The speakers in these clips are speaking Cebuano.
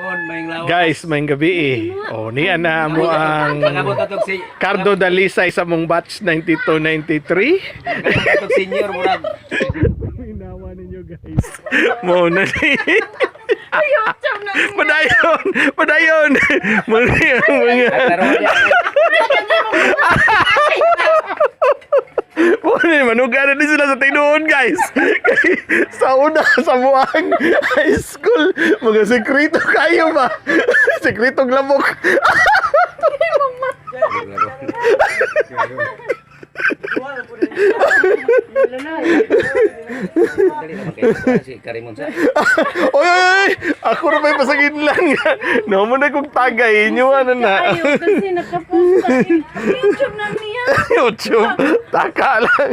Hapon, maayong lawas. Guys, maayong gabii. Oh, ni ana mo ang Pag-abot atong si Cardo Dalisay sa mong batch 92-93. Pag-abot atong senior murag. Inawa ninyo, guys. Mo na ni. YouTube na. Padayon! Padayon! Mo ni ang mga At karon niya. Mo ni manuga na din sila sa tinuod, guys. Kay sa una sa buang high school, mga sekreto kayo ba? Sekretong lamok. Dali naman kayo si Karimon sa. Oy, oy, oy! Ako na may pasagin lang. No mo na kong tagay inyo ano na. Ayaw kasi nakapost na. YouTube na niya. YouTube. Taka lang.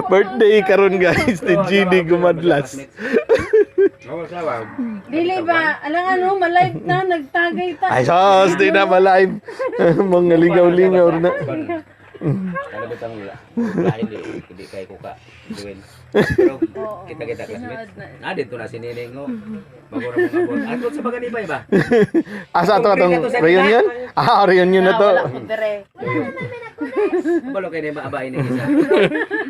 Birthday karon, guys, ni GD Gumadlas. Oo, sawa. Dili ba? Alang ano, malive na, nagtagay ta. Ay, sos, di na ma-live. Mga lingaw-lingaw na. Ano ba tang lain di di kay ko ka duwin. Pero kita-kita classmate. Na dito na si Nining no. Bago ra mong abot. Ato sa baganibay ba? Asa ato atong reunion? Ah, reunion na to. Wala ko dire. Balo kay ni maabay ni isa.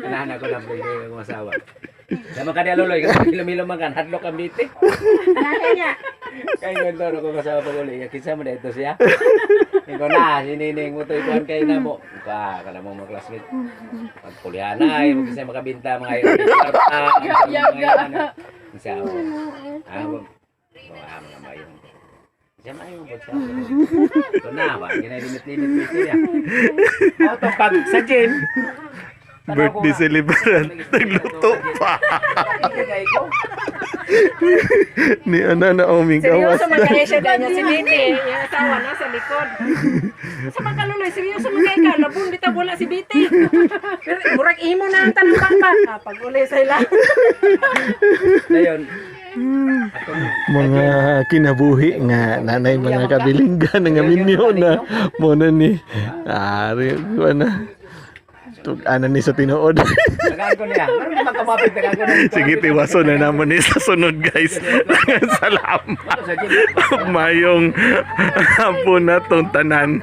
Kanahan ako na pre kay akong asawa. Sama ka di luloy kasi hilom-hilom man kan hadlok ang biti. Kay ganto na kong asawa pag uli. Kinsa man ito siya. Ikaw na si Nining mo to ikuan kay namo. Ka kana mo mga classmate. Pagkulihan ay mo kinsa makabinta mga ayo. Kinsa ako. Ah, ah, mga mayo. Kinsa mayo mo siya. Ito na ba ginalimit-limit biti niya. Auto pag sa gym. Birthday celebrant. Nagluto pa. Ni Ana Naomi gawas Seryoso man na. kayo siya dahil si Biti, yung asawa na sa likod. Sa mga kaluloy, seryoso man kayo ka, labong bitaw wala si Biti. Pero murag imo na ang tanong pa. Ah, pag uli sa ila. Dayon. Atong Mga kinabuhi nga nanay mga kabilinggan nga minyo na mo na ni ari ko na tug ana ni sa tinuod. Tagaan ko niya. Meron naman kamapit tagaan ko niya. Sige, tiwaso na naman ni sa sunod, guys. Salamat. Sa gym. Mayong hapon na tong tanan.